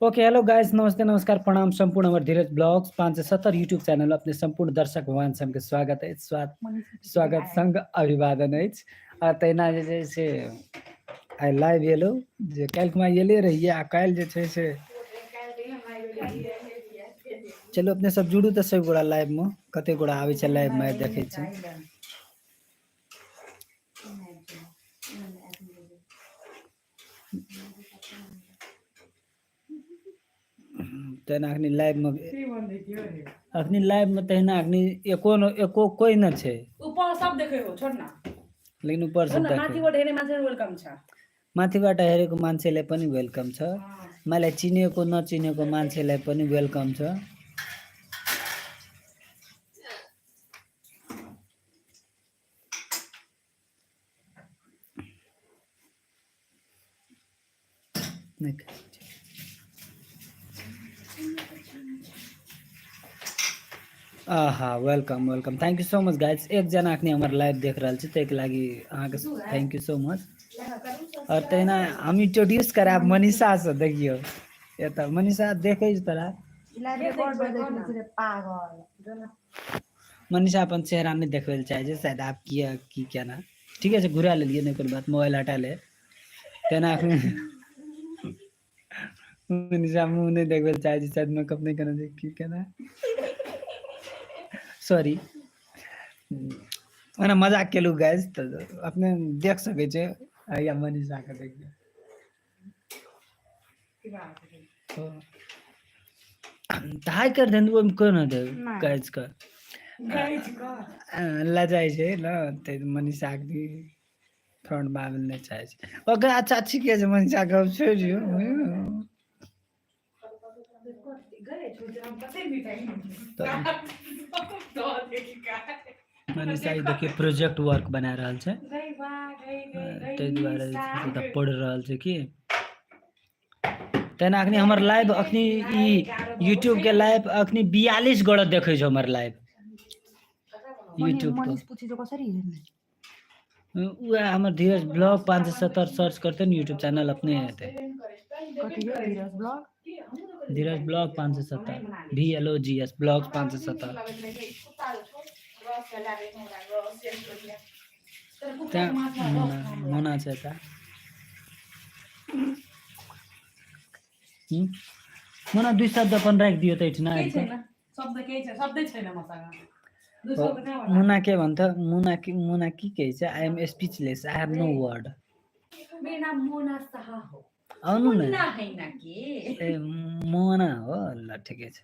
Okay hello guys, नमस्ते, नमस्कार, प्रणाम। सम्पूर्ण हमर धीरज ब्लॉग्स 570 यूट्यूब चैनल अपने सम्पूर्ण दर्शक भगवान सबके स्वागत अछि, स्वागत संग अभिवादन अछि। आ तहिना जे छै से आइ लाइव एलहुँ, जे काल्हि खुमा एले रहियै आ काल्हि जे छै से चलू अपने सब जुड़ू तऽ सब गोरा लाइव मे, कते गोरा आबै छै लाइव मे देखै छी। तहिना अखनी लाइव मे, अखनी लाइव मे तहिना अखनी एको न एको कोइ न छै। ऊपर सब देखे हो, छोड़ ना। लेकिन ऊपर सब देखे। माथिबाट हेर्ने मान्छे welcome छ। माथिबाट हेरेको मान्छेलाई पनि welcome छ, मलाई चिनेको नचिनेको मान्छेलाई पनि welcome छ। आहा, welcome welcome, thank you so much guys. एकजना अखनी हमर लाइव देख रहल छी, ताहिके लागि अहाँके thank you so much. और तहिना हम इंट्रोड्यूस करायब मनीषा से। देखियौ एतऽ मनीषा देखै छै तोरा। मनीषा अपन चेहरा नहि देखबै लए चाहै छै शायद, आब किया की केना। ठीके छै, घुरा लेलियै, नहि कोनो बात, मोबाइल हटा ले। तेना अखनी मनीषा मुँह नहि देखबै लए चाहै छै शायद, मेकअप नहि केने छै की केना। सॉरी, ओना मजाक केलहुँ गाइस, तऽ अपने देख सकै छै। या मनीषा के देखियौ, तऽ हाइ कर देन, ओहिमे कोना दे गाइस के लजाइ छै ने, तऽ मनीषा के फ्रंट मे आबै नहि चाहै छै ओकरा। अच्छा ठीके छै, मनीषा के छोड़ि दियौ। मनीषा ई देखियौ प्रोजेक्ट वर्क बना रहल छै, ताहि दुआरे जे छै पढ़ि रहल छै की। तेना अखनी हमर लाइव, अखनी ई यूट्यूब के लाइव अखनी 42 गोड़ा देखै छै हमर लाइव यूट्यूब पर। उएह हमर धीरज ब्लॉग 570 सर्च करतै ने यूट्यूब चैनल, अपने हेतै Dheeraj blog 570, V L O G S blog 570। त्यहाँ मुना छै तऽ मुना दुई शब्द अपन राखि दियौ तऽ एहिठिना आबि कऽ। शब्द केही छैन, शब्दै छैन मसँग। दुई शब्द कहाँबाट? मुना के भन्छ? मुना के, मुना की कहै छै? I am speechless, I have no word. मेरो नाम मोना शाह हो। आउनु न। मुन्ना होइन के। ए मोना हो, ल ठिकै छ।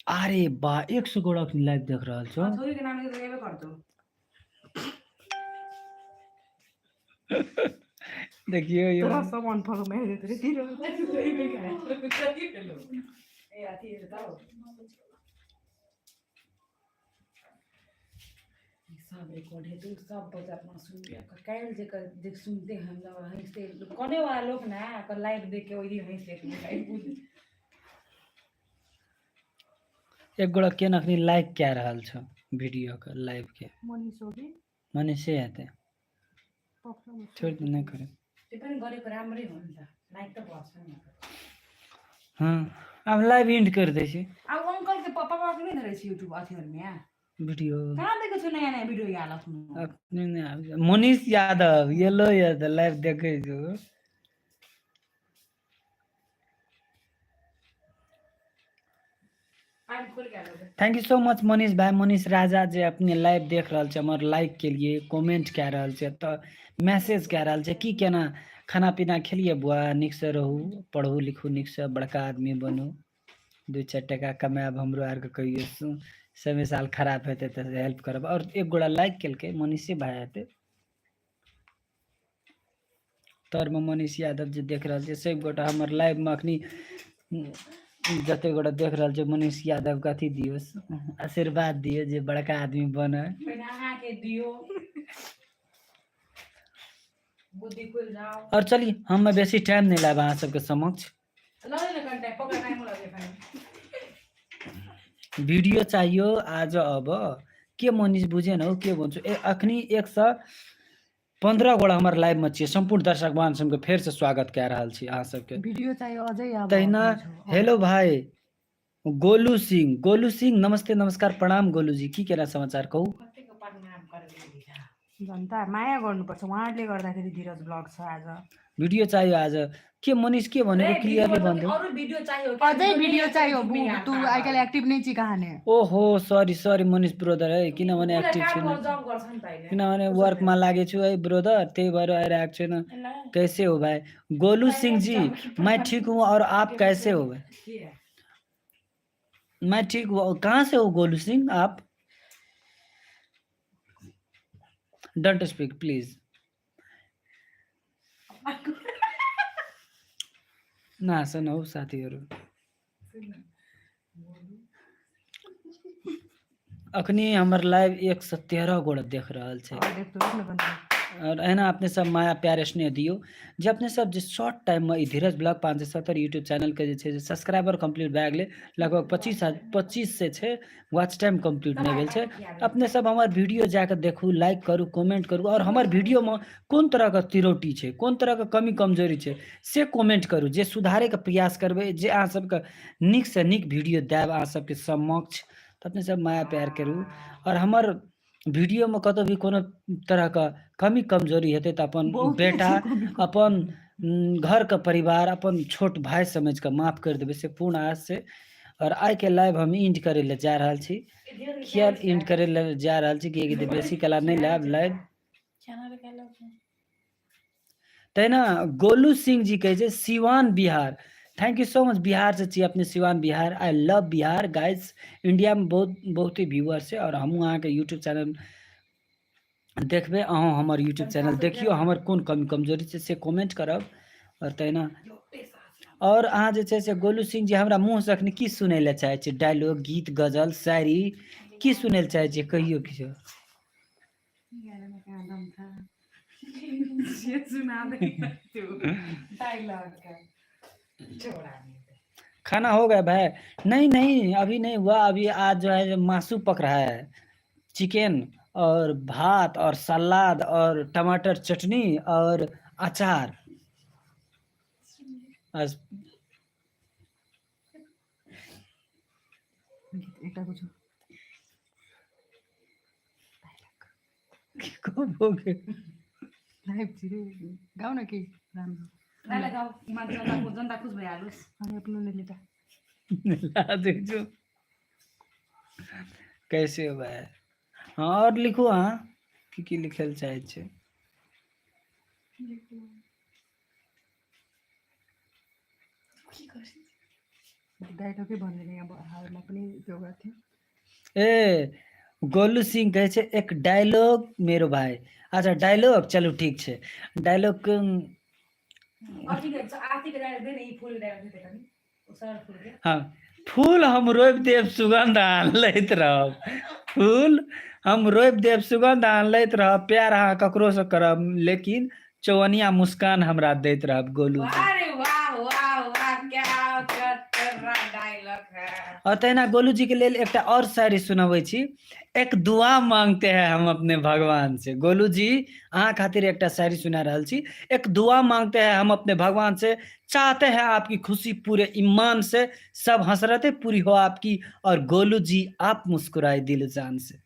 अरे बा, 100 गोटा अखनी लाइभ देख रहल छौ। छोरीको नाम लिएर एबै गर्छु। देखियौ यो तोरा सब अनफॉलो मारि देत रे धीरज। ए अथी त सब रिकॉर्ड हेतौ, सब बच्चा अपना सुन लिया। काल्हि जे देख सुनते हम लोग हँसते कने वाला लोग ना ओकर लाइव देख के ओहि दिन हँसि लेत। एक गोटा केन अखनी लाइक कए रहल छौ वीडियो के, लाइव के? मनीष हो कि? मनीषे हेतै। छोड़ि दे, नहि करे। त्यो पनि गरेको राम्रै हो नि त, लाइक त भर्छ नि। हँ, आब लाइव एंड कर दै छी। अब अंकल के पापा के नहीं धरे छी यूट्यूब अथीहरुमे यहाँ। वीडियो कहाँ देखै छु नयाँ नयाँ वीडियो यहाँ आफ्नो? अपने नहि आबै छै। मनीष यादव येलो यादव लाइव देखै छौ। Thank you so much Manish भाई, मनीष राजा जे अपने लाइव देख रहल छै, हमर लाइक के लिए कमेंट कए रहल छै, तऽ मैसेज कए रहल छै की केना खाना पीना खेलिए बुआ, नीकसँ रहू, पढ़ू लिखू नीकसँ, बड़का आदमी बनू, 2-4 टका कमायब, हमरो आरके कहियो समय साल खराब हेतै तऽ हेल्प करब। और एक गोटा लाइक केलकै, मनीषे भाई हेतै। तरमे मनीष यादव जे देख रहल छै, सब गोटा हमर लाइवमे अखनी जते गोटा देख रहल छै, मनीष यादवके अथी दियौ, आशीर्वाद दियौ जे बड़का आदमी बनै। पहिने अहाँके दियौ, बुद्धि खुलि जाओ। और चलिए, हम बेसी टाइम नहीं लायब अहाँ सबके समक्ष। ल न कन्ट्याक्ट पकड, टाइम लाग्यो खानु। वीडियो चाहियो आज। अब के मनीष बुझेन हौ, के भन्छु? ए अखनी 15 गोड़ा हमर लाइवमे छियै। सम्पूर्ण दर्शक बहन सबके फेरसँ स्वागत कए रहल छी अहाँ सबके। वीडियो चाहिए अझै अब। तहिना हेलो भाई गोलू सिंह, गोलू सिंह नमस्ते, नमस्कार, प्रणाम गोलू जी, की केना समाचार कहू? कतेको प्रणाम करबै धीरज। जनता माया गर्नुपर्छ उहाँहरूले गर्दाखेरि धीरज ब्लग छ आज। भिडियो चाहियो आज। के मनिष के रे भनेको भिडियो क्लियरली मतलब भन्देऊ। अरू भिडियो चाहियो क्या? अझै भिडियो चाहियो झुमी बु तू यार आइकाल्हि एक्टिभ नै छि कहाँ ने। ओहो सॉरी सॉरी मनिष ब्रदर है, किनभने उसलाई एक्टिभ काम छैन। गर जब गर्छ नि त अहिले। किनभने उसो वर्कमा लागेको छु है ब्रदर, त्यही भएर आइरहेको छैन। कैसे हो भाइ? गोलू सिंह जी मैं ठीक हूँ और आप कैसे हो भाई? के है? मैं ठीक हूँ। कहाँ से हो गोलू सिंह आप? Don't speak please. नहाँस न हौ साथीहरू। अखनी हमर लाइव 113 गोड़ा देख रहल छै। और देख्नु होस् न कन्ती। और एहिना अपने सब माया प्यार स्नेह दियौ जे अपने सब जे शॉर्ट टाइममे ई धीरज ब्लॉग 570 यूट्यूब चैनलके जे छै सब्सक्राइबर कम्प्लीट भए गेलै, लगभग 25 से छै वॉच टाइम कम्प्लीट नहि भेल छै। अपने सब हमर वीडियो जाके देखू, लाइक करू, कमेंट करू और हमर वीडियोमे कोन तरहके त्रुटि छै, कोन तरहके कमी कमजोरी छै से कमेंट करू, जे सुधारैके प्रयास करबै, जे अहाँ सबके नीकसँ नीक वीडियो देब अहाँ सबके समक्ष। तऽ अपने सब माया प्यार करू और हमर वीडियोमे कतौ भी कोनो तरहके कमी कमजोरी हेतै तऽ अपन बहुत बेटा, कमी अपन घरके परिवार, अपन छोट भाय समझि कऽ माफ करि देबै से पूर्ण आश छै। और आइके लाइव हम एंड करै लए जा रहल छी। किया एंड करै लए जा रहल छी किएकि बेसी कला नहि लायब लाइव। तहिना गोलू सिंह जी कहै छै Siwan Bihar, thank you so much. Bihar से छी अपने, Siwan Bihar, I love Bihar guys. India में बहुत बहुत ही व्यूअर्स छै और हमहूँ अहाँके यूट्यूब चैनल देखबै, अहूँ हमर यूट्यूब चैनल देखियौ, हमर कोन कमी कमजोरी छै से कमेंट करब। और तहिना और अहाँ जे छै से गोलू सिंह जी हमरा मुँहसँ अखनी की सुनै लए चाहै छी? डायलॉग, गीत, गजल, शायरी की सुनै लए चाहै छियै कहियौ किछो? से सुना दे तू डायलॉग का छोड़ा नहीं। खाना हो गया भाई? नहीं नहीं अभी नहीं हुआ, अभी आज जो है मासू पक रहा है, चिकन और भात और सलाद और टमाटर चटनी और अचार। आज एउटा कुछ कब हो गयो? लाइभ छिरे गाउँ न केही राम्रो। डायलॉग गाऊ, मान्छे जनता जनता खुश भइहालोस्। अनि अपनो नेलिटा। ला देखो कैसे हो भाई? हाँ और लिखू अहाँ की की लिखल चाहै छियै? डायलगै भन्दैन यहाँ हालमा पनि त्यो गरेको थिएँ। ए गोलू सिंह कहै छै एक डायलॉग मेरो भाइ। अच्छा डायलॉग, चलू ठीक छै डायलॉग। अथीके आरतीके डायलॉग they न, ई फूल डायलॉग they कनी ओ सर फूल के। हाँ, फूल हम रोपि देब सुगंध अहाँ लैत रहब, फूल हम रोपि देब सुगंध अहाँ लैत रहब, प्यार अहाँ ककरोसँ करब लेकिन चौअनिया मुस्कान हमरा दैत रहब गोलू जी। वाह रे वाह वाह वाह, क्या खतरा डायलॉग है। और तहिना गोलू जी के लेल एकटा और शायरी सुनबै छी। एक दुआ मांगते हैं हम अपने भगवान से। गोलू जी अहाँ खातिर एकटा शायरी सुना रहल छी। एक दुआ मांगते हैं हम अपने भगवान से, चाहते हैं आपकी खुशी पूरे ईमान से, सब हसरतें पूरी हो आपकी और गोलू जी आप मुस्कुराए दिल जान से।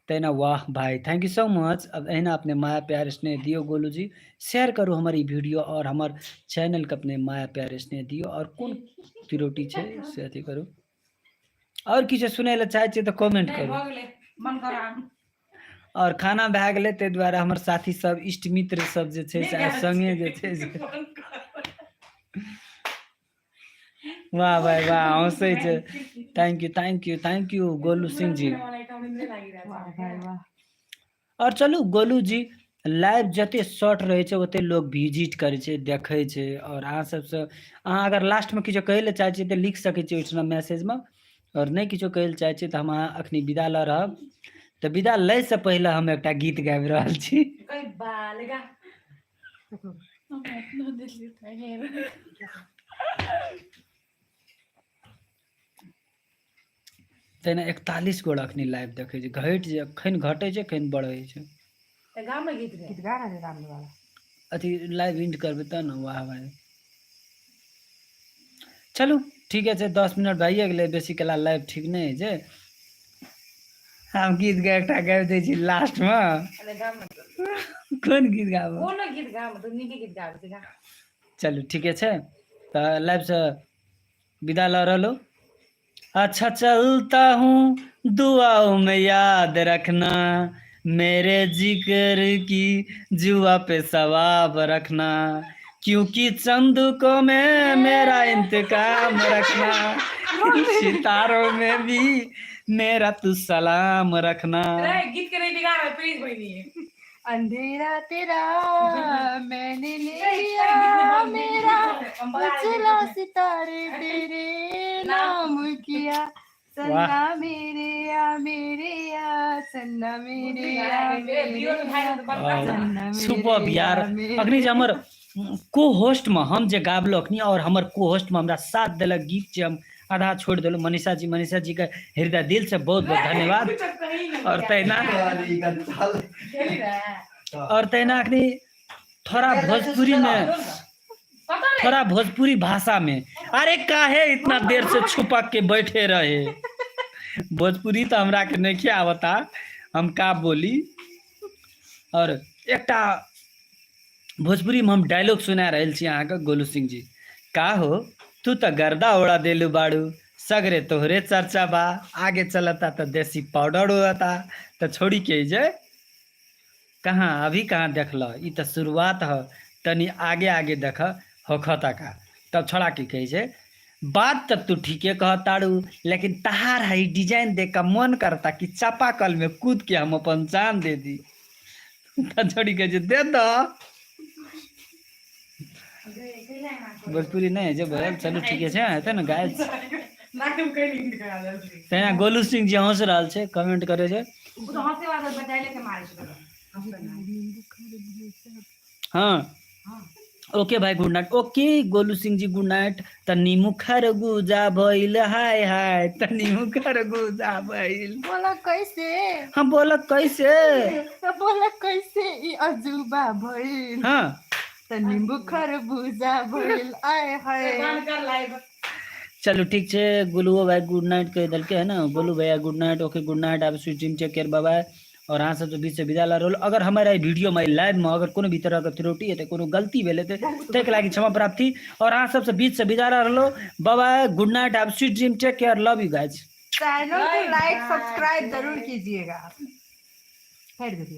तहिना वाह भाई, thank you so much. अब एहिना अपने माया प्यार स्नेह दियौ गोलू जी, शेयर करू हमर ई वीडियो और हमर चैनल के अपने माया प्यार स्नेह दियौ और कोन त्रुटि छै से अथी करू। और किछु सुनै लए चाहै छियै तऽ कमेंट नहि करू। भऽ गेलै मन कर आब। और खाना भए गेलै ताहि दुआरे हमर साथी सब इष्ट मित्र सब जे छै नहि से आइ गेल संगे जे छै से वाह भाइ वाह, हँसै छै। Thank you thank you thank you Golu Singh ji. मलाई त निन्द्रै लागिरहेछ। वाह भाइ वाह। और चलू गोलू जी लाइव जते शॉर्ट रहै छै ओते लोग विजिट करै छै, देखै छै। और अहाँ सबसँ अहाँ अगर लास्टमे किछो कहै लए चाहै छियै तऽ लिख सकै छियै ओहिठिना मैसेजमे, और नहि किछो कहै लए चाहै छियै तऽ हम अहाँ अखनी विदा लऽ रहब। तऽ विदा लै से पहिले हम एकटा गीत गाबि रहल छी। कहीँ बाल गा। तहिना 41 गोड़ अखनी लाइव देखै छै, घटि जे एखन घटै छै एखन बढ़ै छै। तऽ गाम गीत रे। गीत गा रहे राम वाला। अथी लाइव एंड करबै तब ने। वाह भाइ, चलू ठीके छै, 10 मिनट भइए गेलै। बेसी कला लाइव ठीक नहि होइ छै। हम गीत गा एकटा गाबि दै छी लास्टमे। अरे गाम। कोन गीत गाबू? कोनो गीत गाम, तू नीके गीत गाबै छै, गा। चलू ठीके छै, तऽ लाइवसँ विदा लऽ रहलहुँ। अच्छा, चलता हूँ, दुआओं में याद रखना, मेरे जिक्र की जुबां पे सवाब रखना, क्योंकि संदूकों में मेरा इंतकाम रखना, सितारों में भी मेरा तू सलाम रखना। रे, गीत के नहीं बिगाड़ प्लीज बहिनी। अंधेरा तेरा मैंने ले लिया, मेरा उजला सितारे तेरे नाम किया, चन्ना मेरे या मेरे या, चन्ना मेरे या मेरे या, चन्ना सुपर मेरे यार। या मेरे। अखनी जे हमर को होस्टमे हम जे गाबलहुँ अखनी और हमर को होस्टमे हमरा साथ देलक, गीत जे हम आधा छोड़ि देलहुँ, मनीषा जी। मनीषा जीके हृदय दिल से बहुत बहुत धन्यवाद। और तहिना और तहिना अखनी थोड़ा भोजपुरी में, थोड़ा भोजपुरी भाषा में। अरे काहे इतना देर से छुपक के बैठे रहे? भोजपुरी तऽ हमरा के नहीं आवता, हम का बोली? और एकटा भोजपुरीमे हम डायलॉग सुना रहल छी अहाँके। गोलू सिंह जी, का हो, तू तऽ गर्दा उड़ा देलू बाड़ू, सगरे तोहरे चर्चा बा, आगे चलता तऽ देसी पाउडर उड़ता। तऽ छोड़ी के जे कहाँ अभी कहाँ देखल? ई तऽ शुरुआत ह, तनी आगे आगे देख होखता का। तब छोड़ा की कहै छै, बात तऽ तू ठीके कह ताड़ू, लेकिन तहार है डिजाइन देख के मन करता कि चापाकल में कूद के हम अपन जान दे दी। तऽ छोड़ी कहै छै, दे दो। भोजपुरी नहि जे बोलल। चलू ठीके छै, हेतै ने गाय। तहिना गोलू सिंह जी हँस रहल छै, कमेंट करै छै। ओ तऽ हँसे वाला बचाइले के मारे छै। हाँ, ओके भाई, good night. Okay Golu Singh ji, good night. तनी मुखर गुजा भइल, हाय हाय, तनी मुखर गुजा भइल। बोला कैसे? हम बोला कैसे? बोला कैसे ई अजूबा भइल। तनी खरबूजा भइल, आय हाय। बंद कर लाइव। चलू ठीक छै, गोलुओ भाई गुड नाइट कहि देलकै है ने। गोलू भैया good night. Okay, good night, आब sweet dream, take care, bye. और अहाँ सबसँ बीचसँ विदा लऽ रहल। अगर हमर एहि वीडियोमे, एहि लाइवमे अगर कोनो भी तरहके त्रुटि हेतै, कोनो गलती भेल हेतै, ताहिके लागि क्षमा प्राप्ति। और अहाँ सबसँ बीचसँ विदा लऽ रहलहुँ। बाय, गुड नाइट, आब sweet dream, take care, love you guys. Channel को बाय लाइक बाय। सब्सक्राइब जरूर कीजिएगा। कर दीजिए।